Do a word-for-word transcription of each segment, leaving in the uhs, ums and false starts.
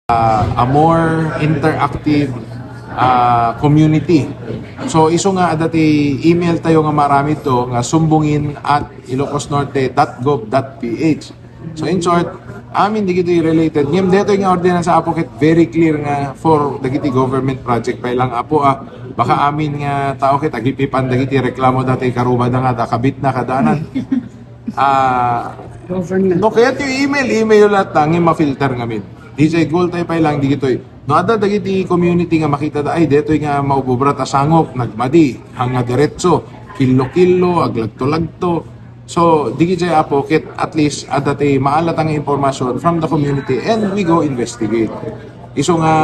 uh, a more interactive uh, community. So isu nga adda ti email tayo nga maaramid to nga sumbungin at ilocosnorte dot gov dot ph. So in short, amin dagiti related. Ngem detoy nga ordinansa, Apo, ket very clear nga for dagiti government project pay lang, Apo, ah. Baka amin nga tao ket agipipan dagiti reklamo dati karubada nga da kabit na kadanan. Ah, Government. No, kaya ti email, email latta, ngem ma-filter ngamin. D J goal tayo pay lang, digitoy. No, adda dagiti community nga makita da, ay, detoy nga maububra ta sangok, nagmadi, hanga diretso, killo-killo, aglagto-lagto. So, digi jay, Apo, ket at least, adda ti maalat nga impormasyon from the community and we go investigate. Isu nga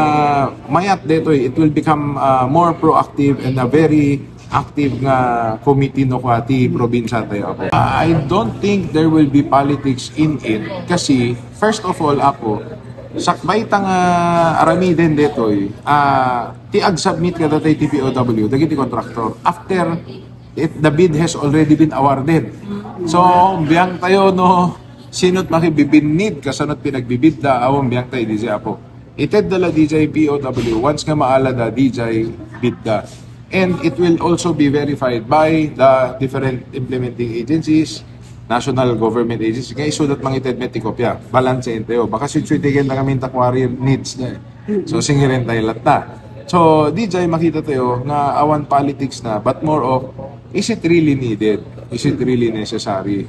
mayat detoy, it will become uh, more proactive and a very active nga committee no kwa ti probinsya tayo, Apo. I don't think there will be politics in it kasi, first of all, Apo, sakbay ta nga aramiden detoy, ah, ti ag-submit kadata ti P O W dagiti contractor after it, the bid has already been awarded. So, biang tayo no, sinot makibibinid, kasanot pinagbibidda, awan biang tayo, D J, Apo. Ited da la D J P O W once nga maala da D J bid da. And it will also be verified by the different implementing agencies, national government agencies. Kaya isudat mangited met ti kopya. Balance entayo. Baka sitsuitigen na kami ta quarry needs na eh. So, singiren tayo latta. So, D J makita tayo nga awan politics na, but more of, is it really needed? Is it really necessary?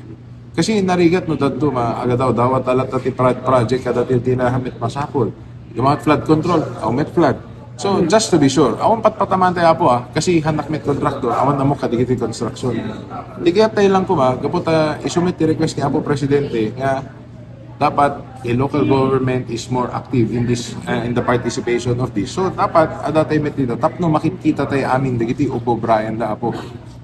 Kasi narigat no dadto ma agadaw dawat alat ti prod- project kada ti tinahamit masapol. Yung mga flood control, aw met flood. So just to be sure, awan patpataman tayo, Apo, ah, kasi hanak met contractor, awan amok kadigiti construction. Di kaya tayo lang kuma, kapot isumit ti request ni Apo Presidente nga dapat a local government is more active in this uh, in the participation of this. So dapat ada tayo met dito tapno makikita tayo amin dagiti upo Brian da, Apo.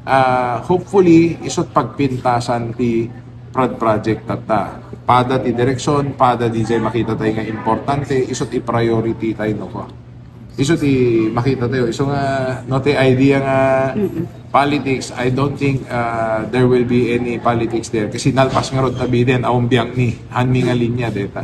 Uh, hopefully isut pagpintasan ti prod project tatta. Pada ti direksyon, pada di jay makita tayo nga importante, isut i-priority tayo no ko. Isu ti makita tayo. Isu nga no ti idea nga politics, I don't think uh, there will be any politics there. Kasi nalpas nga rod tabiden, awan biang ni, hanmi nga linya deta.